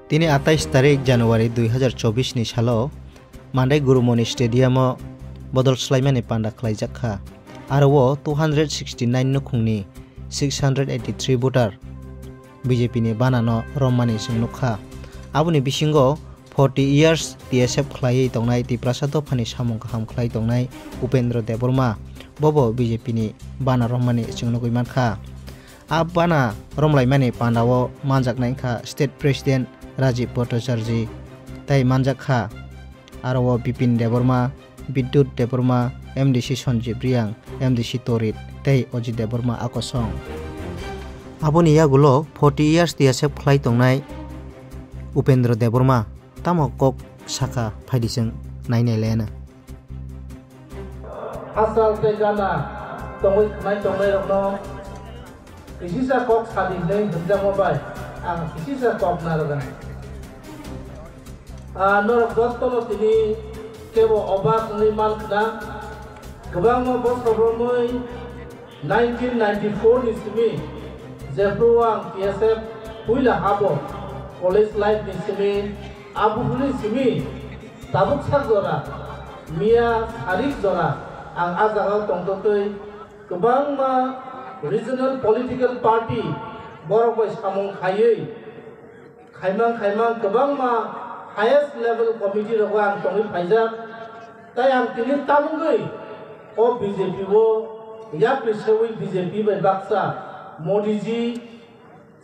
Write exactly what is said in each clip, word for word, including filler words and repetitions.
Tini atais tarik January dui hazar chobbish ni salo Mandai Gurumoni Stadium o bodol swlaimani panda khlaijak kha. Aro o two hundred sixty nine nukhungni six hundred eighty three voter B J P ni bana no romani chwng nukha. Aboni bisingo forty years T S F khlaiwi tongnai Tiprasa dophani samung kaham khlai tongnai Upendra Debbarma bobo B J P ni bana romani chwng nugwi mankha. A bana romlaimani pandao manjaknai wngkha State President Rajiv Bhattacharjee tei manjak kha. Aro o Bipin Debbarma, Bidyut Debbarma, M D C Sanjeev Reang, M D C Torit tei Ajit Debbarma a kosong. Aboni yagulo forty years T S F khlai tongnai Upendra Debbarma tamo kok sakha phaidi chwng nainai laiano. Hachal tei gana tongwi khwnai tongnairokno kisisa kok sadi hwnwi hwnjakma bai ang kisisa kok narwkha. Ah, norok jottono tini kebo obak wngwi man khna. Kwbangma bosor romwi nineteen ninety-four ni simi jephru ang T S F puila habo college life ni simi, abuphuru ni simi tabuk sak jora, miya sarik jora ang a jagao tongtotwi kwbangma regional political party borok bai samung khaiwi khaimang khaimang kwbangma highest level committee rogo ang tongwi phaijak. Tai ang tini tamungwi o B J P o yapri sewi B J P bai baksa Modi ji,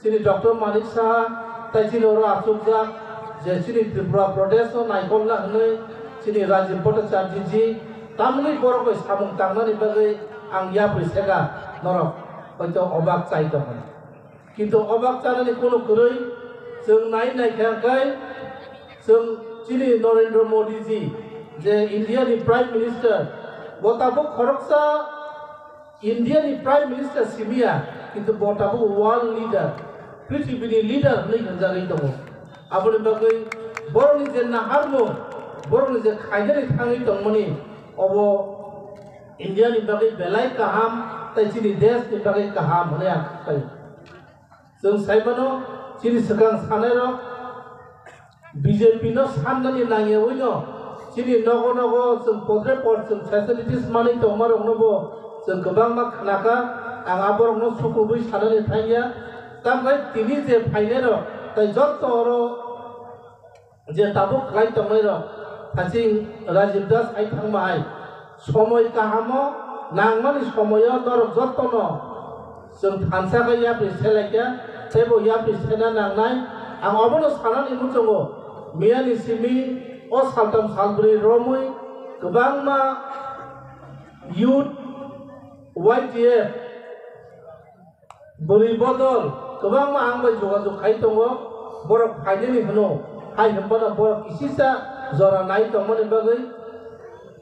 chini Doctor Manik Saha, tai chini oro achukjak je chini Tripura Pradesh no naikolna hwnwi chini Rajiv Bhattacharjee ji tamungwi borok bai samung tangnani bagwi ang yapri sega norok hoito obak chai tongmani. Kintu obak chanani kunu kwrwi, chwng nai nai kha khe chwng chini Narendra Modi ji je India ni Prime Minister, bo tabuk khoroksa India ni Prime Minister simiya, kintu bo tabuk world leader, prithibini leader hwnwi hwnjagwi tongo. Aboni bagwi borokni je naharmung, borokni je khainani thangwi tongmani, obo India ni bagwi belai kaham tei chini desh ni bagwi kaham hwnwi ang khaio. Chwng sai mano, chini swkang sanairok B J P no sannani nangyawi no chini nogo nogo chwng podre pod chwng facilities manwi tongmarokno bo chwng kwbangma khnakha. Ang aborokno sukubui sanani thangya. Tamkhe tini je phainairok tei jotto oro je tabuk khlai tongnairok, haching Rajiv Das hai thangma hai somoi kahamo nangmani somoio norok jottono chwng thansa khe yapri selaikha, teibo yapri sena nangnai. Ang obono sanani muchungo, miyani simi o saltham salbrwi romwi kwbangma youth Y T F bwrwi bodol kwbangma ang bai jogajog khai tongo, borok phainani hwno, hai hwnphano borok kisisa jora nai tongmani bagwi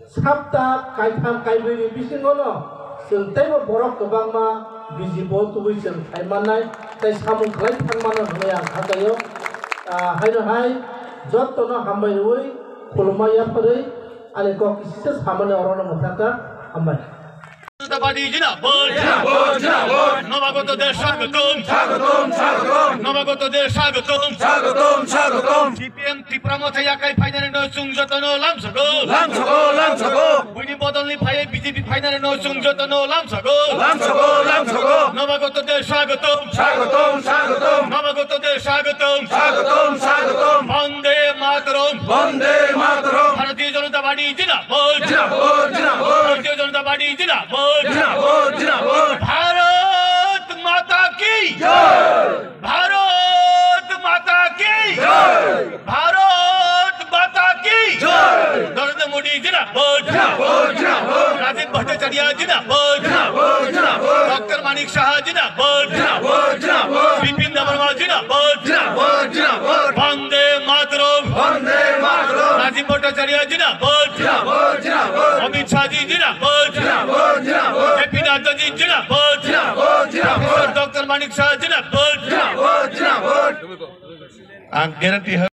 sapta kaitham kaibrwini bisingono chwng teibo borok kwbangma bijibo tubui chwng khai mannai tei samung khlai thang mano hwnwi ang kha kaio. Ah, haino hai jottono hambai rwui khulumma yapharwi ani kok kisisa samani orono mwthangkha. Hambai. Janata Party zindabad. Zindabad, zindabad. Nobagotodor swagotom. Swagotom, swagotom. Nobagotodor swagotom. Swagotom, swagotom. C P M Tipra Motha yakai phainani no chwng jotono lamsogo. Lamsogo, lamsogo. Buini bodolni phaiwi B J P phainani no chwng jotono lamsogo. Lamsogo, lamsogo. Nobagotodor swagotom. Swagotom, swagotom. Nobagotodor swagotom. Swagotom, swagotom. Vande Mataram. Vande Mataram. Bharatiya Janata Party zindabad. Zindabad, zindabad. Bharatiya Janata Party zindabad. Zindabad, zindabad. Bharat Mata ki. Jai. Bharat Mata ki. Jai. Bharat Mata ki. Jai. Narendra Modi zindabad. Zindabad, zindabad. Rajiv Bhattacharya zindabad. Zindabad, zindabad. Doctor Manik Saha zindabad. Zindabad, zindabad. Bipin Debbarma zindabad. Zindabad, zindabad. Vande Mataram. Vande Mataram. Rajiv Bhattacharya zindabad. Zindabad, zindabad. Amit Shah ji zindabad. Zindabad, zindabad. J P Nadda ji zindabad. Zindabad, zindabad. Professor Doctor Manik Saha zindabad. Zindabad, zindabad. Ang guarantee